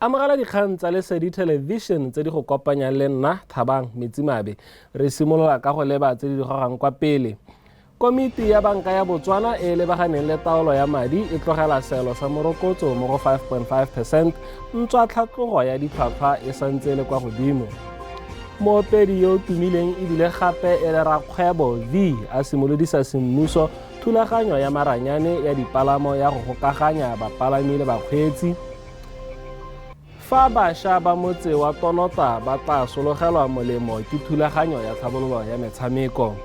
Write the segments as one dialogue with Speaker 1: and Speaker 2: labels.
Speaker 1: Amogela dikgang tsa Lesedi Television tse di go kopanyang le nna Thabang Metsimabe. Re simolola ka go leba tse di di gogang kwa pele. Komiti ya Banka ya Botswana e e lebaganeng le taolo ya madi e tlogela seelo sa morokotso mo go 5.5 percent ntswa tlhatlogo ya ditlhwatlhwa e santse e le kwa godimo. Moopedi yo o tumileng ebile gape e le rakgwebo V a simolodisa semmuso thulaganyo ya maranyane ya dipalamo ya go gokaganya bapalami le bakgweetsi. Fa bašwa ba motse wa Tonota ba tla sologelwa molemo ke thulaganyo ya tlhabololo ya metshameko.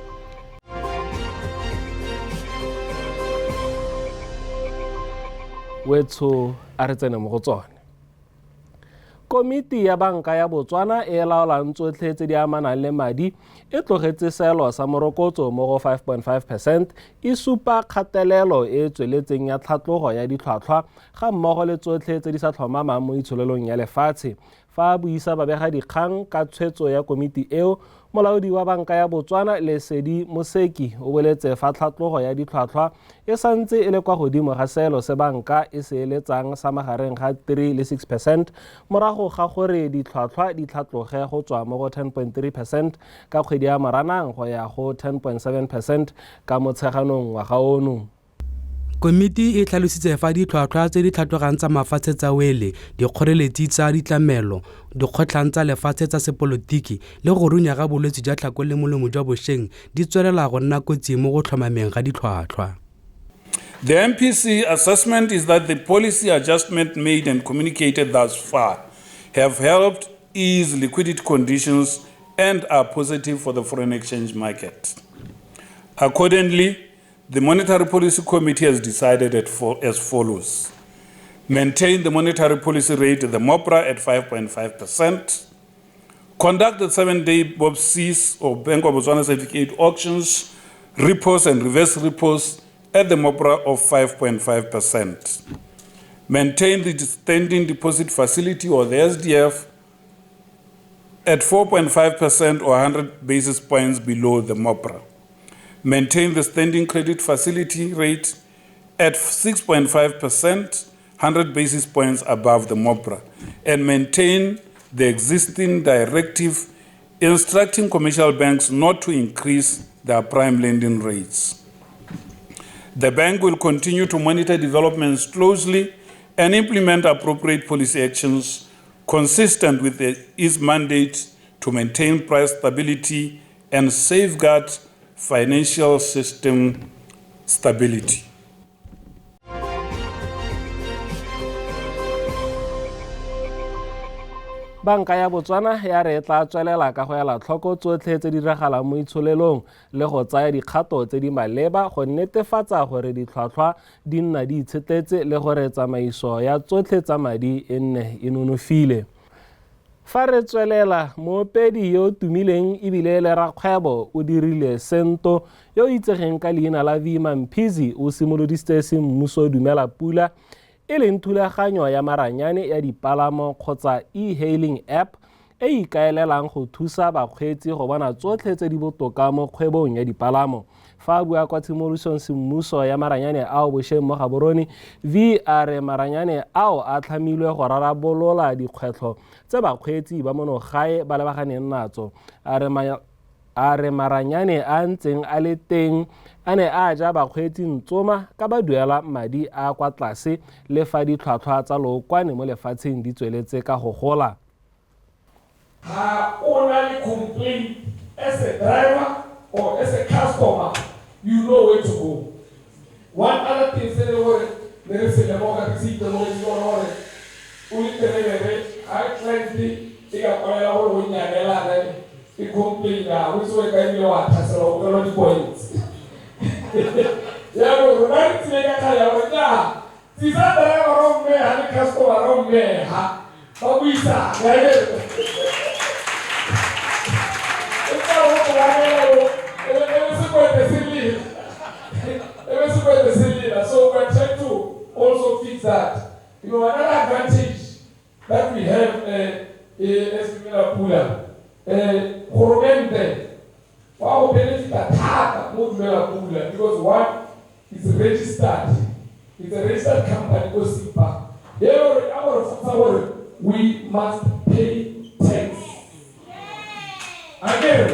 Speaker 1: Wetsho a re tsene mo go tsone. Komiti ya Banka ya Botswana e e laolang tsotlhe tse di amanang le madi e tlogetse seelo sa morokotso mo go 5.5 percent e supa kgatelelo e e tsweletseng ya tlhatlogo ya ditlhwatlhwa ga mmogo le tsotlhe tse di sa tlhomamang mo itsholelong ya lefatshe. Fa a buisa babegadikgang ka tshwetso ya komiti eo, molaodi wa Banka ya Botswana Lesedi Moseki o boletse fa tlhatlogo ya ditlhwatlhwa e santse e le kwa godimo ga seelo se banka e se eletsang sa magareng ga 3 le 6 percent morago ga gore ditlhwatlhwa di tlhatloge go tswa mo go 10.3 percent ka kgwedi ya Moranang go ya go 10.7 percent ka Motsheganong ngwaga ono.
Speaker 2: Komiti e tlhalositse fa ditlhwatlhwa tse di tlhatlogang tsa mafatshe tsa wele, dikgoreletsi tsa ditlamelo, dikgotlhang tsa lefatshe tsa sepolotiki le go runya ga bolwetse jwa tlhako le molomo jwa bosheng di tswelela go nna kotsi mo go tlhomameng ga ditlhwatlhwa.
Speaker 3: The MPC assessment is that the policy adjustment made and communicated thus far have helped ease liquidity conditions and are positive for the foreign exchange market. Accordingly, the Monetary Policy Committee has decided as follows. Maintain the monetary policy rate at the MOPRA at 5.5%. Conduct the 7-day BOBCs or Bank of Botswana certificate auctions, repos and reverse repos at the MOPRA of 5.5%. Maintain the standing deposit facility or the SDF at 4.5% or 100 basis points below the MOPRA. Maintain the standing credit facility rate at 6.5%, 100 basis points above the MOPRA, and maintain the existing directive instructing commercial banks not to increase their prime lending rates. The bank will continue to monitor developments closely and implement appropriate policy actions consistent with its mandate to maintain price stability and safeguard financial system stability.
Speaker 1: Banka ya Botswana ya re e tla tswelela ka go ela tlhoko tsotlhe tse di diragalang mo itsholelong le go tsaya dikgato tse di maleba go netefatsa gore ditlhwatlhwa di nna di itshetletse le gore tsamaiso ya tsotlhe tsa madi e nne e nonofile. Fa re tswelela, moopedi yo o tumileng ebile e le rakgwebo o dirile sento yo o itsegeng ka leina la Vee Mampizi o simolodisitse semmuso Dumela Pula e leng thulaganyo ya maranyane ya dipalamo kgotsa e-hailing app e e ikaelelang go thusa bakgweetsi go bona tsotlhe tse di botoka mo kgwebong ya dipalamo. Fa a bua kwa tshimolodisong semmuso ya maranyane ao bosheng mo Gaborone, Vee a re maranyane ao a tlhamilwe go rarabolola dikgwetlho tse bakgweetsi ba mono gae ba lebaganeng natso. A re A re maranyane a a ntseng a le teng a ne a ja bakgweetsi ntsoma ka ba duela madi a a kwa tlase le fa ditlhwatlhwa tsa lookwane mo lefatsheng di tsweletse ka go gola.
Speaker 4: Ga o na le complaint as a driver or as a customer, you know where to go. One other thing se e leng gore ne re se lemoga, re se itemogetse ke gone gore o le terebere ga client e ka kwalela gore o nyanelana e complaina go itse o ka ebile wa tlhaselwa o kelwa di-points. Jaanong rona re tsile ka kgang ya gore nyaa tsisa driver o mmeha le customer o mmeha ba buisane akere. E tla go bolanela o e be sekwete se lela e be sekwete se lela. So we are trying to also fix that. Another advantage that we have as Dumela Pula, goromente wa go benefita thata mo Dumela Pula because one, it's registered, it's a registered company ko SIPA e le gore ka gore fotsa gore We must pay tax. Again,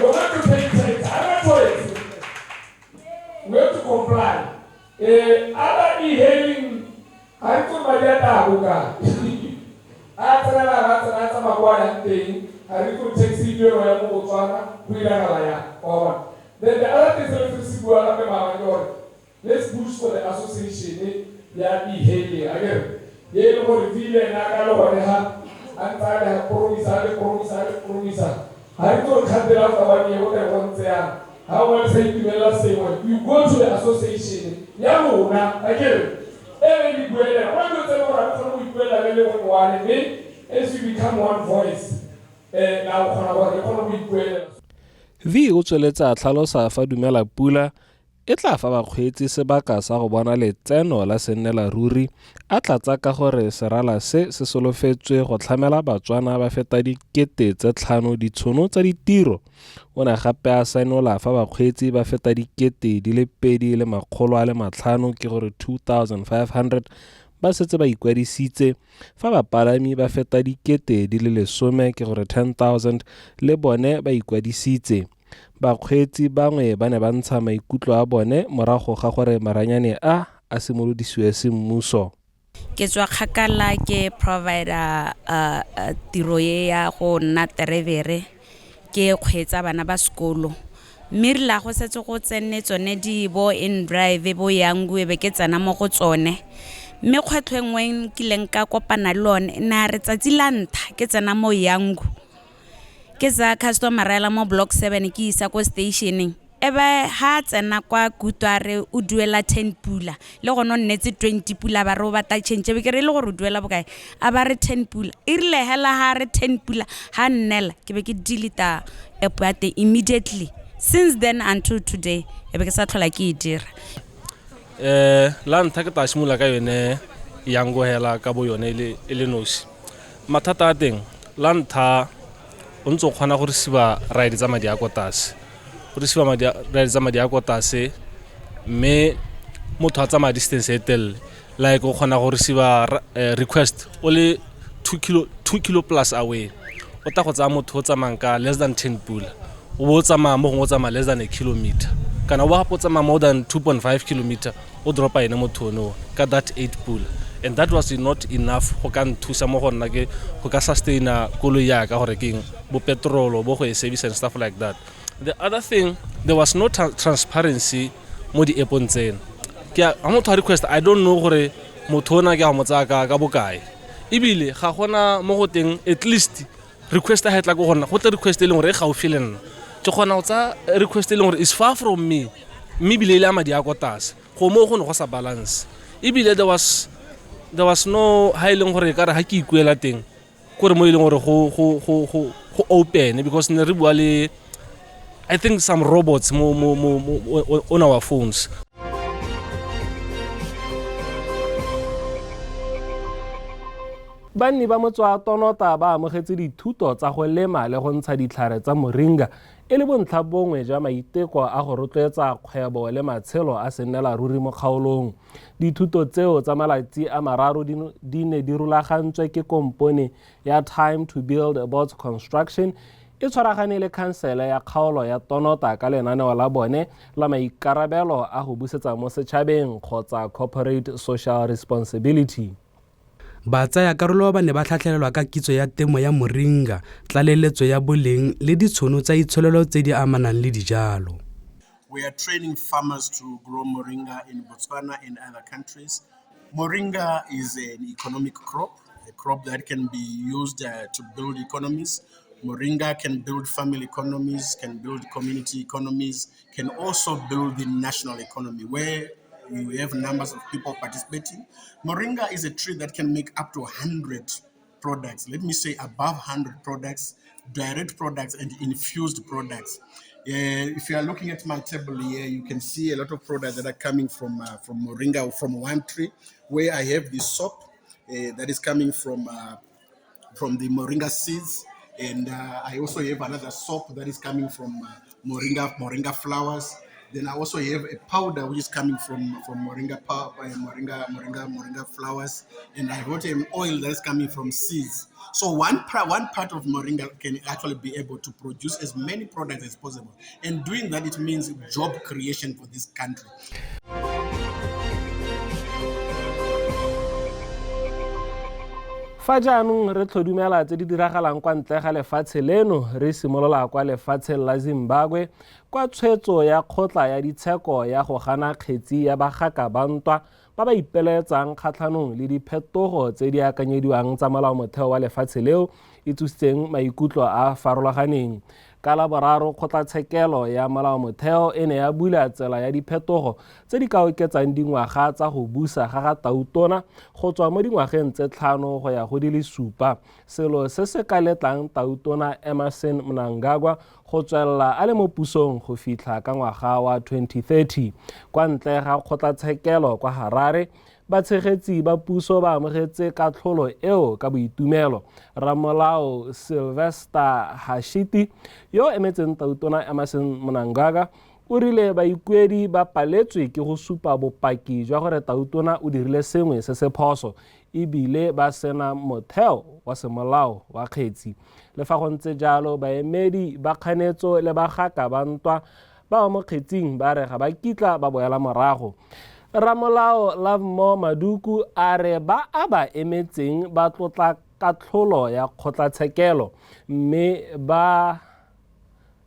Speaker 4: we're going to pay tax. Other choice. We have to comply. Other e-hailing, I put my data. A tsenela ga tsena tsamaya kwa yang teng, ga re ko taxi duelo ya mo Botswana go iragala yang wa bona. Then the other thing se se bua gape maabane ke gore let's push for the association ya e-hailing, akere ye e le gore vile ena ka le gone ha a ntse a le promise a le promise a le promise ga re tlo kgatela fa ba ye go tle go ntse yang ha o le sa itumelela sengwe, you go to the association ya lona, akere e re di buelela go dilo tse gore ga re kgone go ipuelela le le one, mme as you become one voice la o kgona gore re kgone go ipuelela.
Speaker 1: V o tsweletse a tlhalosa fa Dumela Pula e tla fa bakgweetsi sebaka sa go bona letseno la sennela ruri, a tlatsa ka gore serala se se solofetswe go tlhamela Batswana ba feta 5,000 ditšhono tsa ditiro. O ne gape a senola fa bakgweetsi ba feta 2,500, ke gore 2500, ba setse ba ikwadisitse, fa bapalami ba feta 10,000, ke gore 10,000, le bone ba ikwadisitse. Bakgweetsi bangwe ba ne ba ntsha maikutlo a bone morago ga gore maranyane a a simolodisiwe semmuso.
Speaker 5: Ke tswa kgakala ke provider tiro e ya go nna terevere, ke kgweetsa bana ba sekolo. Mme re la go setse go tsene tsone di bo inDrive bo Yango be ke tsena mo go tsone. Mme kgwetlho e nngwe e nkileng ka kopana le yone e ne ya re tsatsi la ntlha ke tsena mo Yango, ke tsaya customer ela mo block 7 ke isa ko stationeng, e be ha tsena kwa Kutu a re o duela 10 pula, le gone o nnetse 20 pula ba re o batla change, be ke re e le gore o duela bokae, a ba re 10 pula. E rile hela ha re 10 pula ha nnela ke be ke delete app ya teng immediately. Since then until today e be ke sa tlhola ke e dira.
Speaker 6: La ntlha ke tla simolola ka yone Yango hela ka bo yone e le nosi. Mathata a teng, la ntlha o ntse o kgona go receive ride tsa madi a ko tlase, o receive madi ride tsa madi a ko tlase, mme motho a tsamaya distance e telele, like o kgona go receive request o le 2 kilo plus away, o tla go tsaya motho o tsamayang ka less than 10 pula, o bo o tsamaya mo gongwe o tsamaya less than a kilometer, kana o bo gape o tsamaya more than 2.5 kilometer, o dropa ene motho ono ka that 8 pula. And that was not enough go ka nthusa mo go nna ke go ka sustaina koloi ya ka gore ke eng, bo petrol bo go e service and stuff like that. The other thing, there was no transparency mo di-appong tsena. Ke a motho a request, I don't know gore motho ona ke a mo tsaya ka bokae, ebile ga gona mo go teng at least request ha e tla ko go nna, go tle request e leng gore e gaufi le nna, ke kgona go tsaya request e leng gore is far from me, mme ebile e le a madi a ko tlase, go mo go ne go sa balance. Ebile there was no ha e leng gore e ka re ha ke ikuela teng kore mo e leng gore go open, because ne re bua le I think some robots mo on our phones.
Speaker 1: Banni ba motse wa Tonota ba amogetse dithuto tsa go lema le go ntsha ditlhare tsa moringa e le bontlha bongwe jwa maiteko a go rotloetsa kgwebo le matshelo a sennela ruri mo kgaolong. Dithuto tseo tsa malatsi a mararo di ne di rulagantswe ke kompone ya Time to Build About Construction e tshwaragane le khansele ya kgaolo ya Tonota ka lenaneo la bone la maikarabelo a go busetsa mo setšhabeng kgotsa corporate social responsibility.
Speaker 2: Batsayakarolo ba ne ba tlhatlhelelwa ka kitso ya temo ya moringa, tlaleletso ya boleng le ditšhono tsa itsholelo tse di amanang le dijalo.
Speaker 7: We are training farmers to grow moringa in Botswana and other countries. Moringa is an economic crop, a crop that can be used to build economies. Moringa can build family economies, can build community economies, can also build the national economy where you have numbers of people participating. Moringa is a tree that can make up to 100 products. Let me say above 100 products, direct products and infused products. If you are looking at my table here, you can see a lot of products that are coming from moringa or from one tree, where I have the soap that is coming from the moringa seeds. And I also have another soap that is coming from moringa flowers. Then I also have a powder which is coming from moringa, moringa, moringa, moringa flowers, and I've got an oil that is coming from seeds. So one part of moringa can actually be able to produce as many products as possible. And doing that, it means job creation for this country.
Speaker 1: Fa jaanong re tlhodumela tse di diragalang kwa ntle ga lefatshe leno, re simolola kwa lefatsheng la Zimbabwe, kwa tshwetso ya kgotla ya ditsheko ya go gana kgetsi ya bagaka ba ntwa ba ba ipelaetsang kgatlhanong le diphetogo tse di akanyediwang tsa molaomotheo wa lefatshe leo e tsositseng maikutlo a a farologaneng. Ka Laboraro, kgotlatshekelo ya molaomotheo e ne ya bula tsela ya diphetogo tse di ka oketsang dingwaga tsa go busa ga ga tautona go tswa mo dingwageng tse 5 go ya go di le 7, selo se se ka letlang tautona Emmerson Mnangagwa go tswelela a le mo pusong go fitlha ka ngwaga wa 2030. Kwa ntle ga kgotlatshekelo kwa Harare, batshegetsi ba puso ba amogetse katlholo eo ka boitumelo. Ramolao Sylvester Hashiti, yo emetseng tautona Emmerson Mnangagwa, o rile baikuedi ba paletswe ke go supa bopaki jwa gore tautona o dirile sengwe se se phoso, ebile ba sena motheo wa semolao wa kgetsi. Le fa go ntse jalo, baemedi ba kganetso le bagaka ba ntwa ba ba mo kgetsing ba re ga ba kitla ba boela morago. Ramolao Lovemore Maduku a re ba a ba emetseng ba tlotla katlholo ya kgotlatshekelo, mme ba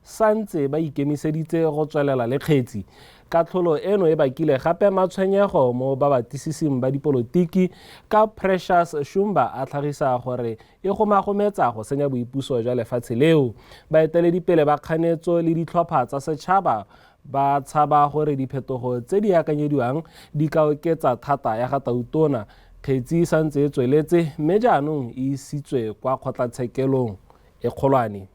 Speaker 1: santse ba ikemiseditse go tswelela le kgetsi. Katlholo eno e bakile gape matshwenyego mo babatlisising ba dipolotiki, ka Precious Shumba a tlhagisa gore e gomagometsa go senya boipuso jwa lefatshe leo. Baeteledipele ba kganetso le ditlhopha tsa setšhaba ba tshaba gore diphetogo tse di akanyediwang di ka oketsa thata ya ga tautona. Kgetsi e santse e tsweletse, mme jaanong e isitswe kwa kgotlatshekelong e kgolwane.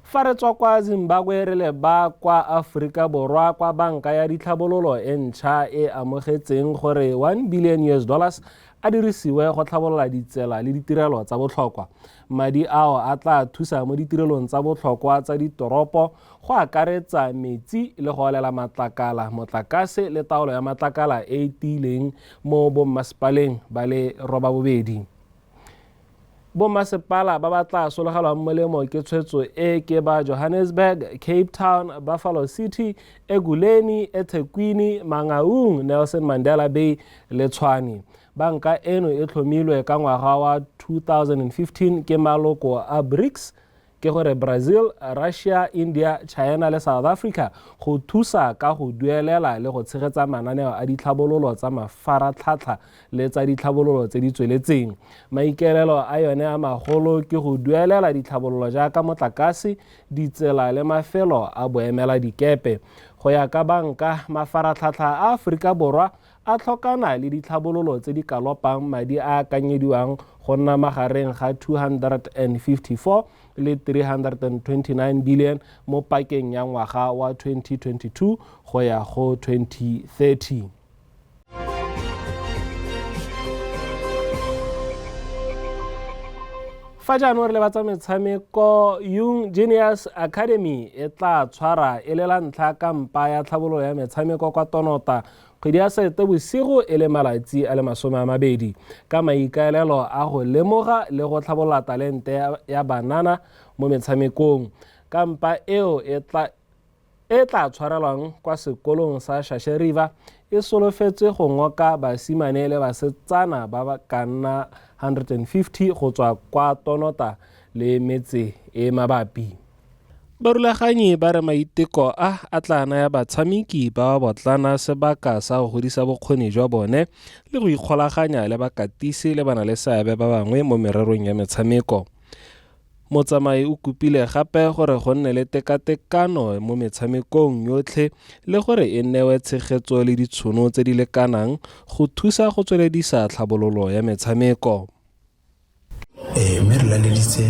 Speaker 1: Fa re tswa kwa Zimbabwe re leba kwa Aforika Borwa, kwa banka ya ditlhabololo e ntšha e amogetseng gore 1 billion US dollars a dirisiwe go tlhabolola ditsela le ditirelo tsa botlhokwa. Madi ao a tla thusa mo ditirelong tsa botlhokwa tsa ditoropo, go akaretsa metsi le go olela matlakala, motlakase le taolo ya matlakala e e tiileng mo bommasepaleng ba le 82. Bommasepala ba ba tla sologelwang molemo ke tshwetso e ke ba Johannesburg, Cape Town, Buffalo City, Ekurhuleni, eThekwini, Mangaung, Nelson Mandela Bay le Tshwane. Banka eno e tlhomilwe ka ngwaga wa 2015 ke maloko a BRICS, ke gore Brazil, Russia, India, China le South Africa, go thusa ka go duelela le go tshegetsa mananeo a ditlhabololo tsa mafaratlhatlha le tsa ditlhabololo tse di tsweletseng. Maikaelelo a yone a magolo ke go duelela ditlhabololo jaaka motlakase, ditsela le mafelo a boemela dikepe. Go ya ka banka, mafaratlhatlha a Aforika Borwa a tlhokana le ditlhabololo tse di ka lopang madi a akanyediwang go nna magareng ga 254 le 329 billion mo pakeng ya ngwaga wa 2022 go ya go 2030. Fa jaanong re lebatsa metshameko, Young Genius Academy e tla tshwara e le la ntlha kampa ya tlhabololo ya metshameko kwa Tonota kgwedi ya Seetebosigo e le malatsi a le 20, ka maikaelelo a go lemoga le go tlhabolola talente ya banana mo metshamekong. Kampa eo e tla tshwarelwang kwa sekolong sa Shashe River e solofetswe go ngoka basimane le basetsana ba ba ka nna 150 go tswa kwa Tonota le metse e mabapi. Barulaganyi ba re maiteko a a tla naya batshameki ba ba botlana sebaka sa go godisa bokgoni jwa bone le go ikgolaganya le bakatisi le bana le seabe ba bangwe mo mererong ya metshameko. Motsamai o kopile gape gore go nne le tekatekano mo metshamekong yotlhe le gore e newe tshegetso le ditšhono tse di lekanang go thusa go tsweledisa tlhabololo ya metshameko.
Speaker 8: Mme re laleditse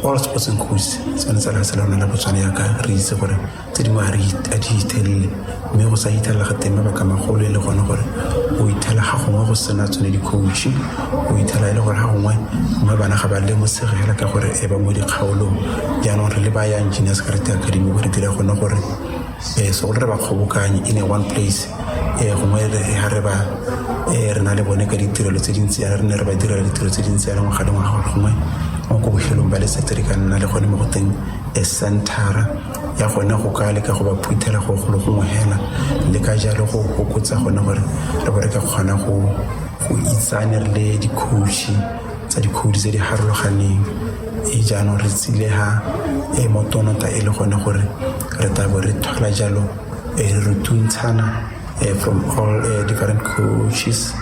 Speaker 8: all sports and coaches tsone tsa lefatshe la rona la Botswana, yaka re itse gore tse dingwe a di ithelele, mme go sa ithelela ga teng mabaka magolo e le gone gore o ithela ga gongwe go sena tsone di-coach, o ithela e le gore ga gongwe gongwe bana ga ba lemosege fela ka gore e ba mo dikgaolong. Jaanong re le ba Young Genius Karate Academy re dira gone gore Segolo re ba kgobokanye in a one place, gongwe ga re ba re na le bone ka ditirelo tse dintsi yana, re ne re ba direla ditiro tse dintsi yana ngwaga le ngwaga, gore gongwe mo ko bofelong ba letsatsi re ka nna le gone mo go teng a centera ya gone go ka leka go ba phuthela go golo gongwe hela, le ka jalo go fokotsa gone gore re bo re ka kgona go itsane re le di-coach tsa di-code tse di harologaneng. E jaanong re tsile ha e mo tonota e le gone gore re tla bo re thola jalo, re rutuntshana from all different coaches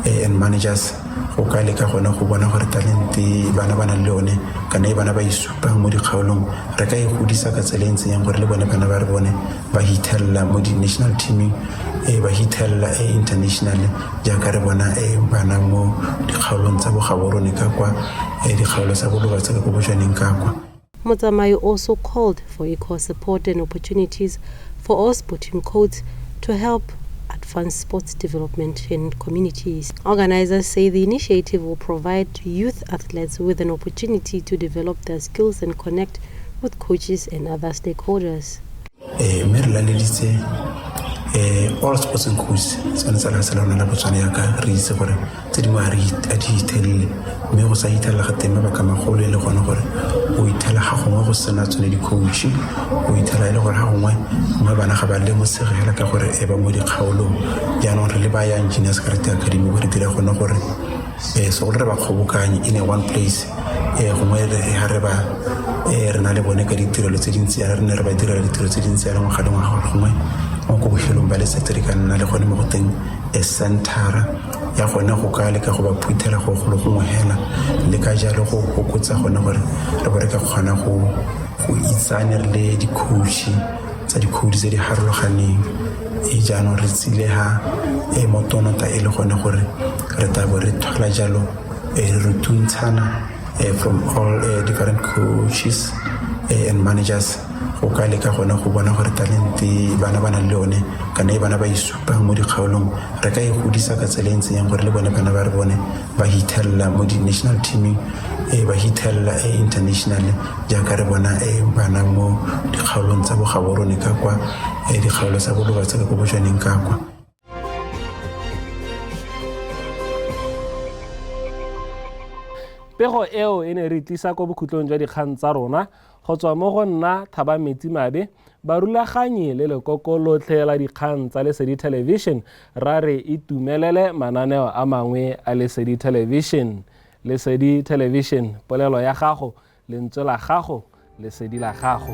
Speaker 8: and managers go ka leka gone go bona gore talente bana ba nang le yone kana e bana ba isupang mo dikgaolong re ka e godisa ka tsela e ntseng yang, gore le bone bana ba re bone ba hithelela mo di-national teaming, ba hithelela e international, jaaka re bona bana mo dikgaolong tsa bogaborone ka kwa, dikgaolo tsa bolobatsa ka ko bojwaneng ka kwa.
Speaker 9: Motsamai also called for equal support and opportunities for all sporting codes to help advance sports development in communities. Organizers say the initiative will provide youth athletes with an opportunity to develop their skills and connect with coaches and other stakeholders.
Speaker 8: Mme re laleditse all sports and coach tsone tsa lefatshe la rona la Botswana, yaka re itse gore tse dingwe a di ithelele, mme go sa ithelela ga teng mabaka magolo e le gone gore o ithela ga gongwe go sena tsone di-coach, o ithela e le gore ga gongwe gongwe bana ga ba lemosege fela ka gore e ba mo dikgaolong. Jaanong re le ba Young Genius Karate Academy re dira gone gore segolo re ba kgobokanye in a one place, gongwe ga re ba re na le bone ka ditirelo tse dintsi yana, re ne re ba direla ditiro tse dintsi yana ngwaga le ngwaga, gore gongwe mo ko bofelong ba letsatsi re ka nna le gone mo go teng a centera ya gone go ka leka go ba phuthela go golo gongwe hela, le ka jalo go fokotsa gone gore re bo re ka kgona go itsane re le di-coach tsa di-code tse di harologaneng. E jaanong re tsile ha e mo tonota e le gone gore re tla bo re thola jalo, re rutuntshana from all different coaches and managers go ka leka gone go bona gore talente bana ba nang le yone kana e bana ba isupang mo dikgaolong re ka e godisa ka tsela e ntseng yang, gore le bone bana ba re bone ba hithelela mo di-national teaming, ba hithelela e international, jaaka re bona bana mo dikgaolong tsa bogaborone ka kwa, dikgaolo tsa bolobatsa ka ko bojwaneng ka kwa.
Speaker 1: Pego eo e ne re tlisa ko bokhutlong jwa dikgang tsa rona. Go tswa mo go nna Thaba Metsi Mabe, barulaganyi le lekoko lotlhe la dikgang tsa Lesedi Television, ra re itumelele mananeo a mangwe a Lesedi Television. Lesedi Television, polelo ya gago, lentswe la gago, lesedi la gago.